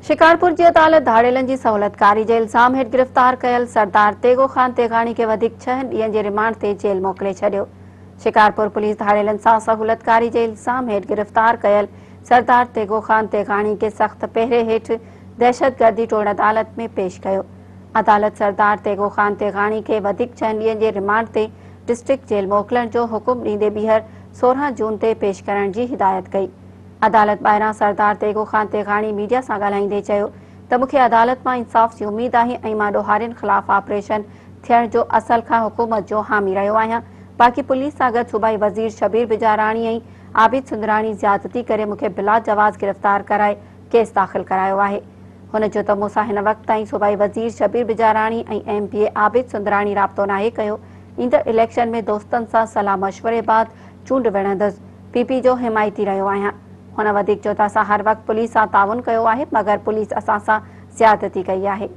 شڪارپور جي عدالت ڌاڙيلن جي سهولتڪاري جي الزام هيٺ گرفتار ڪيل سردار تيغو خان تيغاڻي کي وڌيڪ ڇهن ڏينهن جي رمانڊ تي جيل موڪلي ڇڏيو. شڪارپور پوليس ڌاڙيلن سان سهولتڪاري جي الزام هيٺ گرفتار ڪيل سردار تيغو خان تيغاڻي کي سخت پهري هيٺ دهشتگردي ٽوڙ عدالت ۾ پيش ڪيو. عدالت سردار تيغو خان تيغاڻي کي وڌيڪ ڇهن ڏينهن جي رمانڊ تي ڊسٽرڪٽ جيل موڪلڻ جو حڪم ڏيندي ٻيهر 16 جون تي پيش ڪرڻ جي هدايت ڪئي. عدالت ٻاهران سردار تيغو خان تيغاڻي ميڊيا سان ڳالهائيندي چيو ته مون کي عدالت مان انصاف جي اميد آهي ۽ مان ڏوهارين خلاف آپريشن ٿيڻ جو اصل کان حڪومت جو حامي رهيو آهيان باقي پوليس سان گڏ صوبائي وزير شبير بجاراڻي ۽ عابد سندراڻي زيادتي ڪري مون کي بلاجواز گرفتار ڪرائي ڪيس داخل ڪرايو آهي. هن چيو ته مون سان هن وقت تائين صوبائي وزير Shabbir Bijarani ۽ M P A Abid Sundrani رابطو ناهي ڪيو، ايندڙ اليڪشن ۾ دوستن سان صلاح مشوري بعد چونڊ وڙهندس، پي پي جو حمايتي رهيو آهيان. هن وڌيڪ چيو ته اسان هر وقت پوليس سان تعاون ڪيو آهي مگر پوليس اسان سان زيادتي ڪئي آهي.